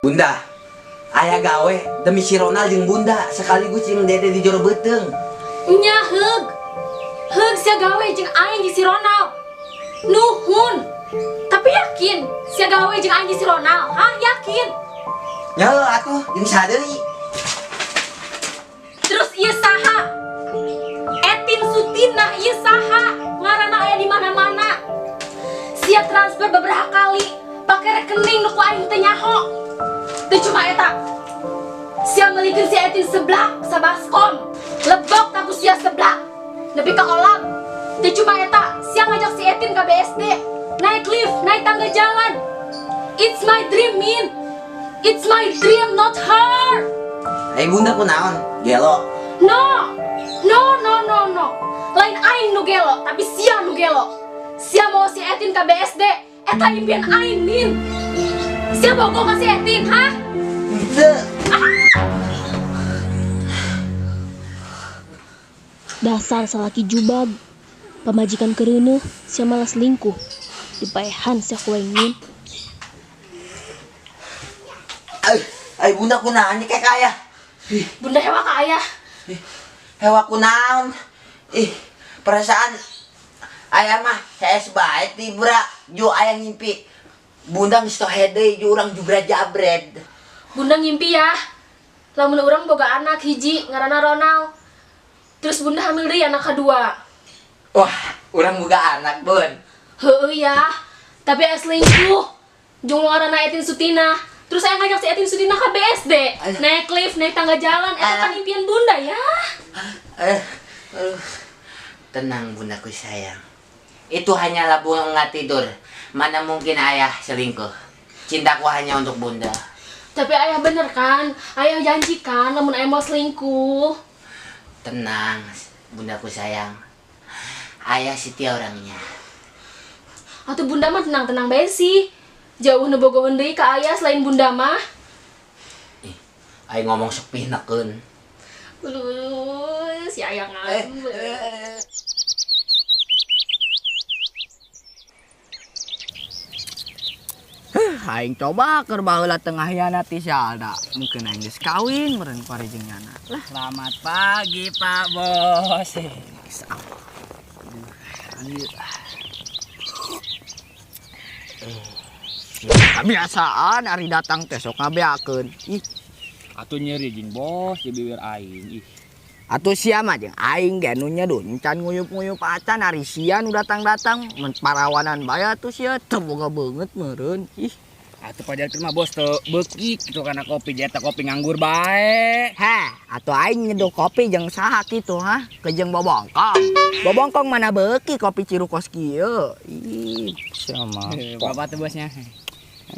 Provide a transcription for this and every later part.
Bunda, ayah gawe demi si Ronald jeung Bunda sekaligus jeung Dede di jero beuteung. Nya heug. Heug sia gawe jeung aing jeung si Ronald. Nuhun. Tapi yakin sia gawe jeung aing jeung si Ronald? Hah, yakin? Nya atuh jeung saha deui? Terus ieu saha? Etin Sutinah ieu saha? Ngaranna aya di mana-mana. Sia transfer beberapa kali pakai rekening nu ku aing teu nyaho. Teu cuma eta. Sia meulikeun si Etin seblak sabaskom. Lebok ku sia seblak. Nepi ka olam. Teu cuma eta, sia ngajak si Etin ke BSD. Naik lift, naik tangga jalan. It's my dream, Min. It's my dream, not her. Ai Bunda kunaon? Gelo. No, no, no, no, no. Lain aing nu gelo, tapi sia nu gelo. Sia mawa si Etin ke BSD, eta impian aing, Min. Sia bogoh ka si Etin, hah? Henteu. Dasar salaki jubag. Pamajikan kereuneuh, sia malah selingkuh. Dipaehan sia ku aing, Min. Ai, ai Bunda kunaon kayak kaya? Ih, Bunda hewa ka ayah. Ih, hewa kunaon? Ih, perasaan ayah mah hees bae tibra ju ayah ngimpi. Bunda geus tohe deui ju urang jubra jabred. Bunda ngimpi ya. Lamun urang boga anak hiji ngaranna Ronald. Terus Bunda hamil deui anak kedua. Wah, urang boga anak, Bun. Heueuh ya. Tapi aya selingkuh. Jeung nu ngaranna Etin Sutina. Terus saya ngajak si Etin Sutina ke BSD. Aduh. Naik lift, naik tangga jalan. Eta kan impian Bunda ya. Aduh. Tenang Bundaku sayang. Itu hanyalah bunga tidur. Mana mungkin ayah selingkuh. Cintaku hanya untuk Bunda. Tapi ayah bener kan? Ayah janji kan lamun ayah mau selingkuh. Tenang, Bundaku sayang. Ayah setia orangnya. Atuh Bunda mah tenang-tenang bae sih. Jauh nu bogoheun deui ka ayah selain Bunda mah. Ih, ayah ngomong sok pihnekeun. Uluh, si ayah ngambek. Aing coba keur baheula tengah hianati si Alda. Mungkin aing geus kawin meureun pare jeung nyana. Lah, selamat pagi Pak Bos. Kebiasaan ari datang teh sok ngabeakeun. Ih, atuh nyeri jeung bos di bibir aing. Ih. Atuh sia mah jeung aing ge nu nyeduh can nguyup-nguyup acan ari sia nu datang-datang mun parawanan bae atuh sia teu boga beungeut meureun. Ih. Atuh pajar mah bos teu beuki kitu kana kopi jeta kopi nganggur bae. Heh, atuh aing nyeduh kopi jeung saha kitu hah? Ke jeung bobongkong. Bobongkong mana beuki kopi ciru kos kieu. Ih, sia mah. Berapa tuh bosnya?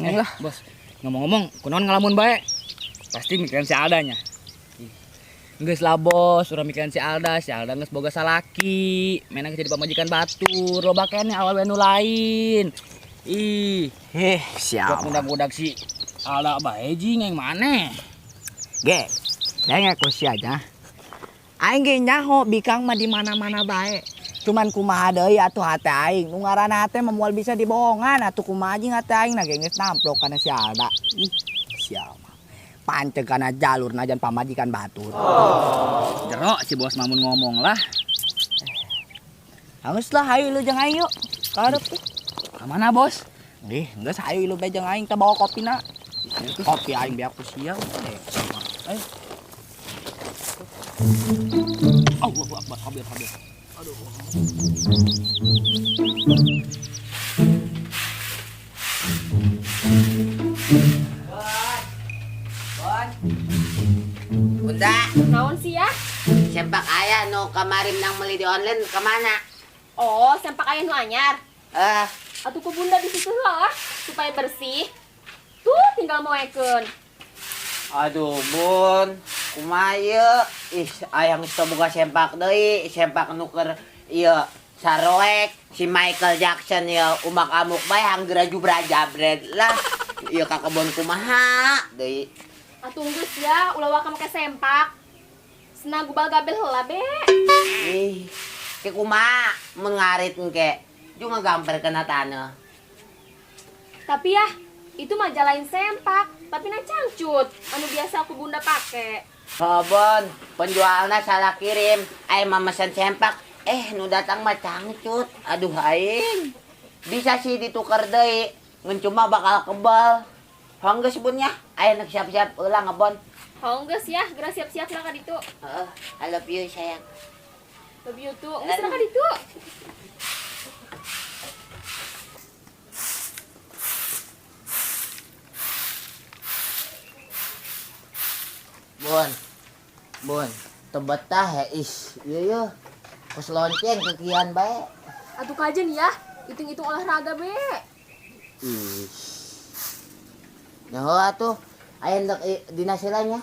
Aneh lah. Bos, ngomong-ngomong kunaon ngalamun bae? Pasti mikiran si Aldanya. Geus lah bos, urang mikiran si Alda, si Alda geus boga salaki, menang jadi pamajikan batur, loba keneh awewe nu lain. Ih, Heh, siapa? Buat mudak-mudak si Alda bae jing yang maneh. Ge, denge ku sia nya. Aing ge nyaho bikang mah di mana-mana bae. Cuman kumaha deui atuh hate aing, nu ngaranna hate mah moal bisa dibohongan atuh kumaha jeung hate aing na ge geus namplok kana si Alda. Ih, siapa? Panceg kana jalur najan pamajikan batur. Oh. Jero si bos Mamun ngomong lah. Geus lah hayu lu jeung aing yuk. Ka hareup tuh. Ka mana bos? Ih, geus hayu lu bae jeung aing teh bawa kopina. Kopi aing biar ku sia we. Ayo. Allahu Akbar, habir habir. Aduh. Bunda. Naon sih ya? Sempak ayah nu kemarin nang beli di online kemana? Oh, sempak ayah nu anyar. Atuh ku bunda di situ lah supaya bersih. Tuh tinggal moekeun. Aduh, Bun. Kumaha ieu? Ih, ayah geus teu boga sempak deui, sempak nu keur ieu saroek si Michael Jackson ieu umak amuk bae hanggeura jubra jabred lah. Ieu ka kebon kumaha deui. Atuh geus ya, ulah waka make sempak. Senang gubal gabel heula be. Ih, ke kumaha mun ngarit engke. Ju ngagamper kana taneuh. Tapi ya, itu mah jalain sempak, tapi na canggih. cangcut anu biasa aku bunda pake. Hobon, penjualna salah kirim. Aing mah mesen sempak, nu datang mah cangcut. Aduh aing. Bisa sih ditukar deui, ngan cuma bakal kebal. Hong geus bun nya, aing nek siap-siap ulang ngebon. Hong geus ya, geura siap-siap lah ka ditu. Heeh, I love you sayang. Love you too. Geus lah ka ditu. Bun. Bun, teu betah he is. Ieu yeuh. Kos lonceng kekian bae. Atuh kajen ya, hitung-hitung olahraga be. Ih. Nyaho atuh, aya ndek dina sila nya.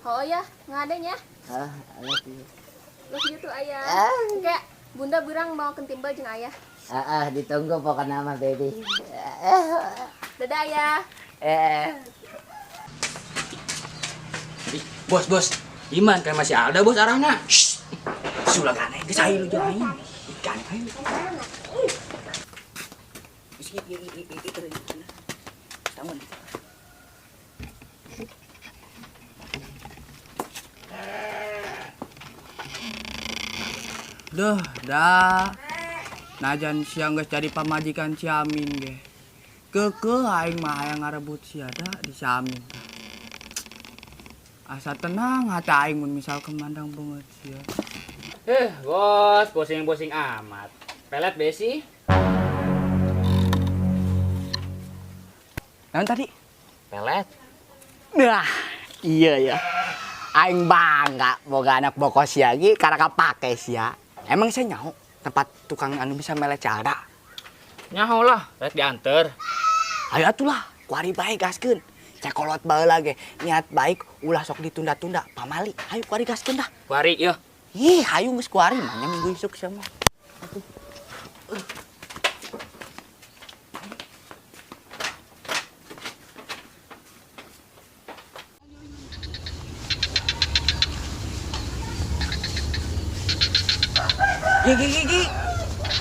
Oh ya, ngadenya. Hah, I love you. Love you tuh ayah. Kayak bunda berang mau kentimbal jeung ayah. Heeh, ditunggu pokoknya mah baby. Dadah ayah. Ih, bos, bos. Iman kan masih ada bos arahna. Shh. Sulagana geus ayo lu jeung aing. Ikan ayo. Tangun. Duh, dah. Najan siang geus jadi pamajikan si Amin ge. Keukeuh aing mah hayang ngarebut sia da di si Amin. Asa tenang hati aing mun misal kemandang beungeut sia. Bos, bosing-bosing amat. Pelet besi. Naon tadi? Pelet. Nah, iya ya. Aing bangga boga anak boko sia ge karena kapake sia. Emang saya nyaho tempat tukang anu bisa melet cara. Nyaho lah, rek dianter. Ayo atulah, kuari bae gaskeun. Cekolot baheula ge, niat baik ulah sok ditunda-tunda, pamali. Ayo kuari gaskeun dah. Kuari yeuh. Ih, hayu geus kuari mah nya minggu isuk sia mah. Gigi, gigi.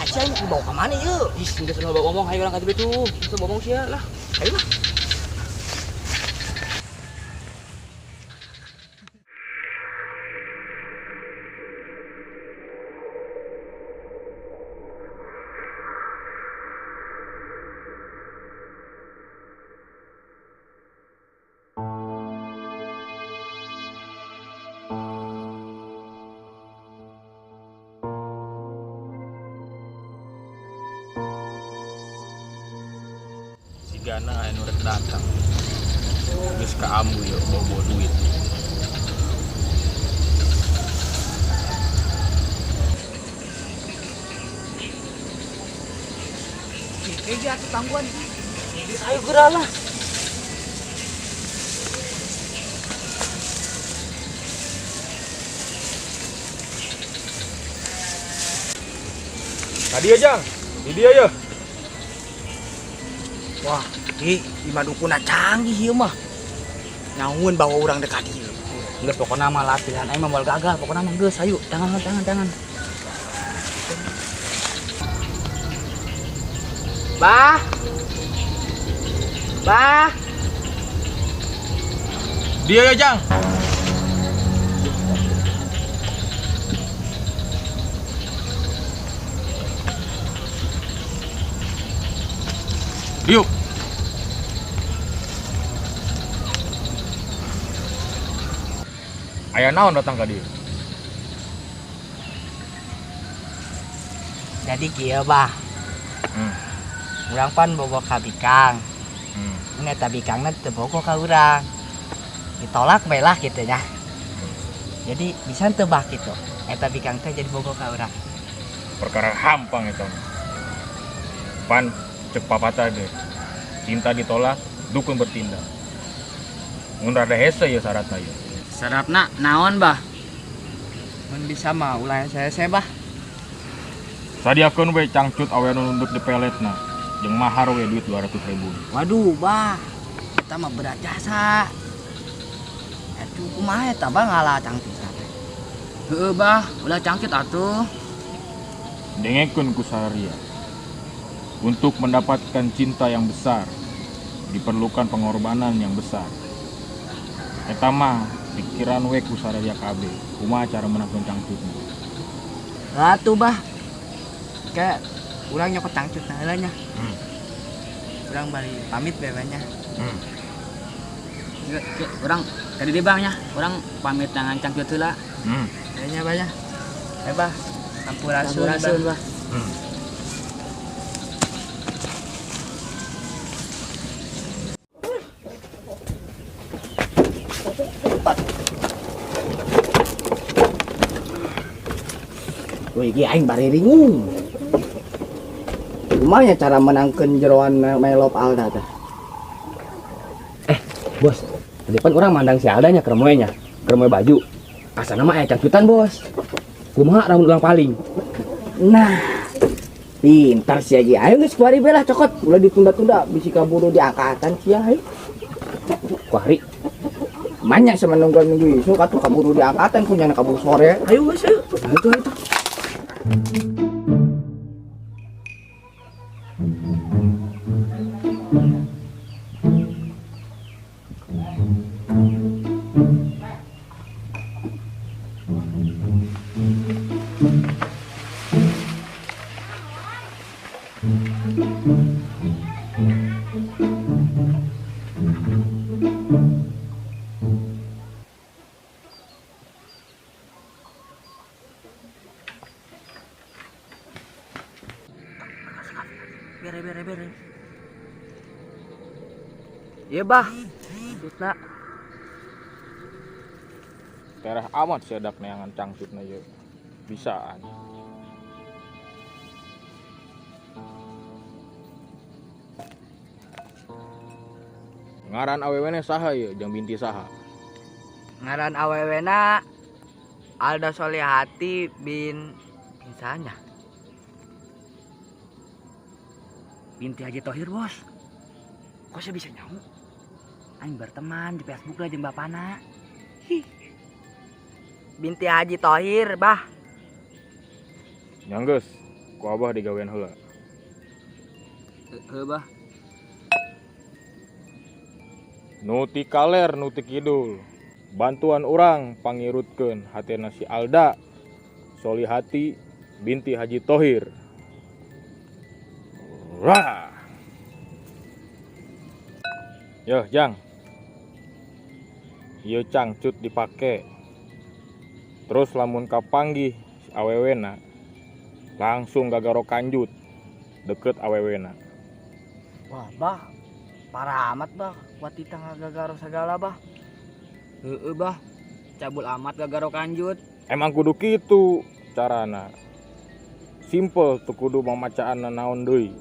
Aja ini dibawa ke mana yuk? Ih, geus loba ngomong, hayu urang ka dieu tuh. Geus ngomong sia lah. Ayo lah. Sigana anu rek datang. Geus kaambu yeuh bawa duit. Iya, atuh tangguhan. Ayo geura lah. Tadi aja, di dia ya. Wah, Ki, imah dukuna canggih ieu mah. Nyaun bawa urang dekat dieu. Geus pokona mah lah pilihan aing mah moal gagal, pokona mah geus hayu, tangan tangan tangan. Bah. Bah. Dia ya, Jang. Diuk. Aya naon datang ka dieu? Jadi kieu, Bah. Urang pan bogo ka bikang. Ini eta bikangna teu bogo ka urang. Ditolak bae lah kitu nya. Jadi bisa teu bah kitu. Eta bikang teh jadi bogo ka urang. Perkara hampang eta mah. Pan cek papatah ge. Cinta ditolak, dukun bertindak. Mun rada hese ya syaratna ieu. Syaratna naon, Bah? Mun bisa mah ulah hese-hese, Bah. Sadiakeun we cangcut awe nu nunduk di peletna. Jeung mahar we duit 200.000. Waduh, Bah. Eta mah berat jasa. Atuh kumaha eta Bah ngalah cangcut teh? Heueuh, Bah, ulah cangcut atuh. Dengekeun ku saria. Untuk mendapatkan cinta yang besar, diperlukan pengorbanan yang besar. Eta mah pikiran we ku saraya kabeh. Kumaha cara menangkeun cangcutna? Atuh bah. Kayak urang nyokot cangcut nah heula nya. Urang bari pamit bae nya. Urang tadi di bang nya, urang pamit tangan cangcut heula. Nya bah nya. Eh bah, sampurasun bah. Wih, iki aing bari ringung. Kumaha cara menangkeun jeroan melop Alda teh? Bos, tadi pan urang mandang si Alda nya keur moe nya, keur moe baju. Asana mah aya cangcutan, Bos. Kumaha lamun urang paling? Nah, pintar si Haji. Ayo geus kuari bae lah cokot. Ulah ditunda-tunda bisi kaburu diangkatan sia ayo. Kuari. Banyak sama nungguan minggu isuk atuh kaburu diangkatan kunyana kaburu sore. Ayo geus ayo. Ayo tuh. Bere. Iya bah, cangcutna. Tereh amat sih adak neangan cangcutna ieu. Bisaan. Ngaran awewena saha ieu jeung binti saha? Ngaran awewena Alda Solihati bin sahanya. Binti Haji Tohir, Bos. Kok saya bisa nyahu? Aing berteman di Facebook lah jeung bapana. Hi. Binti Haji Tohir, bah. Nya geus, ku abah digawean heula. Heuh, bah. Nu ti kaler nu ti kidul. Bantuan urang pangirutkeun hatena si Alda Solihati binti Haji Tohir. Wah. Yo, Jang. Ieu cangcut dipake. Terus lamun kapanggih si awewena langsung gagaro kanjut deket awewena. Wah, bah. Parah amat, bah. Kuat tita ngagagaro segala, bah. Heeh, bah. Cabul amat gagaro kanjut. Emang kudu kitu carana. Simple teu kudu mamacaan naon deui.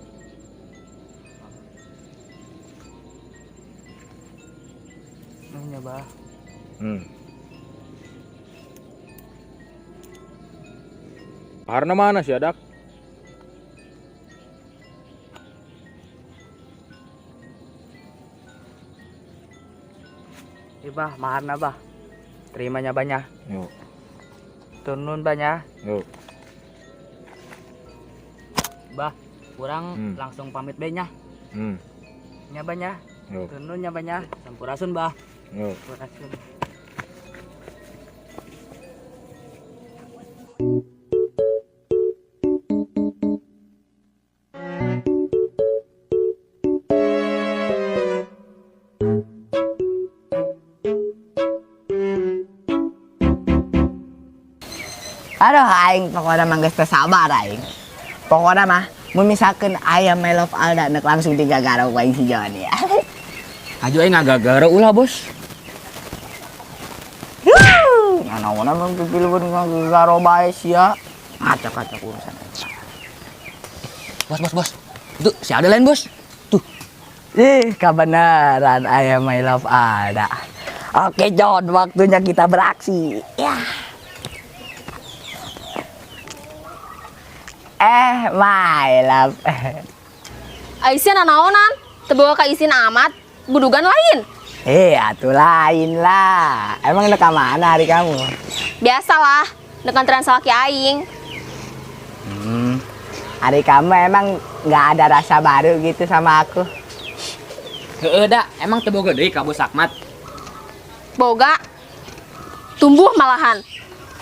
Nya, bah. Karena mana sih adak? Iya bah, maharna bah. Terimanya banyak. Yuk. Tunun banyak. Yuk. Bah, kurang langsung pamit be nya. Nya banyak. Tunun nya banyak. Sampurasun bah. Yuk. Sampurasun. Aduh aing pokoknya mah geus teu sabar aing. Pokoknya mah mun misalkeun aya my love Alda nek langsung digagaro ku aing si Joni. Aju aing ngagagaro ulah, Bos. Yuh, nanaonan mah pipilueun ngagagaro bae sia. Acak-acak urusan. Bos, bos, bos. Itu si Alda lain, Bos. Tuh. Ih, kebenaran aya my love Alda. Oke, John, waktunya kita beraksi. Ya. My love. Aisyah nanaonan, teu boga kaisin amat, budugan lain. Atuh lain lah. Emang udah ka mana hari kamu? Biasalah, dengan tren salaki aing. Hari kamu emang nggak ada rasa baru gitu sama aku? Heeh, da, emang teu boga deui ka Bos Akmat. Boga. Tumbuh malahan.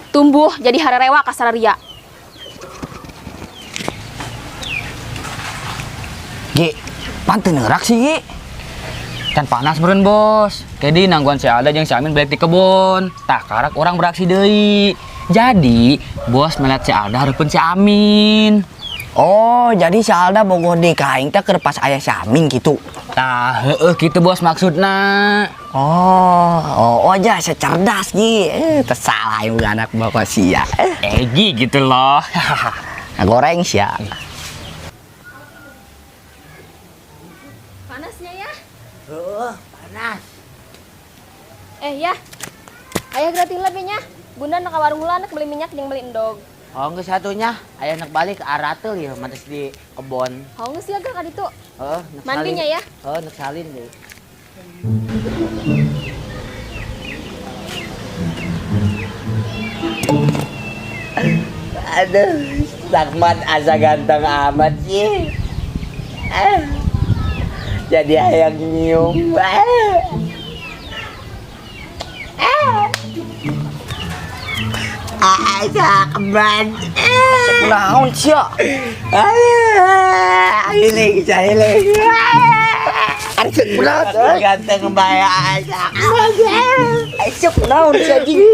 Tumbuh jadi harerewa ka sararia. Gi, pan teu neurak sih, Gi. Can panas meureun bos. Kedi nangguan si Alda jeung si Amin balik di kebon. Tah karak orang beraksi deui. Jadi bos melihat si Alda hareupeun si Amin. Oh, jadi si Alda bogoh di ka aing teh keur pas aya si Amin gitu. Tah heueuh kitu bos maksudna. Oh, oh, oh aja secerdas Gi. Eh, tersalah aing boga anak bapak sia. Eh, Egi gitu loh. goreng sia. Panasnya ya. Heeh, panas. Eh ya. Ayah gratis lebihnya. Bunda nak ka warung heula nak beli minyak jeung beli endog. Oh, geus satunya, aya nak balik ke Aratel ya, mantes di kebon. Hau geus ya ka ditu. Heeh, nek Mandinya salin. Ya. Heeh, nek salin deui. Aduh, Sakmat asa ganteng amat sih. Ah, jadi hayang nyium. Ah. Ah. Ah, Sakmat. Naon sia? Ah, hiling, hiling. Ari ceuk kunaon euy? Ganteng bae Sakmat. Ari ceuk kunaon sia anjing?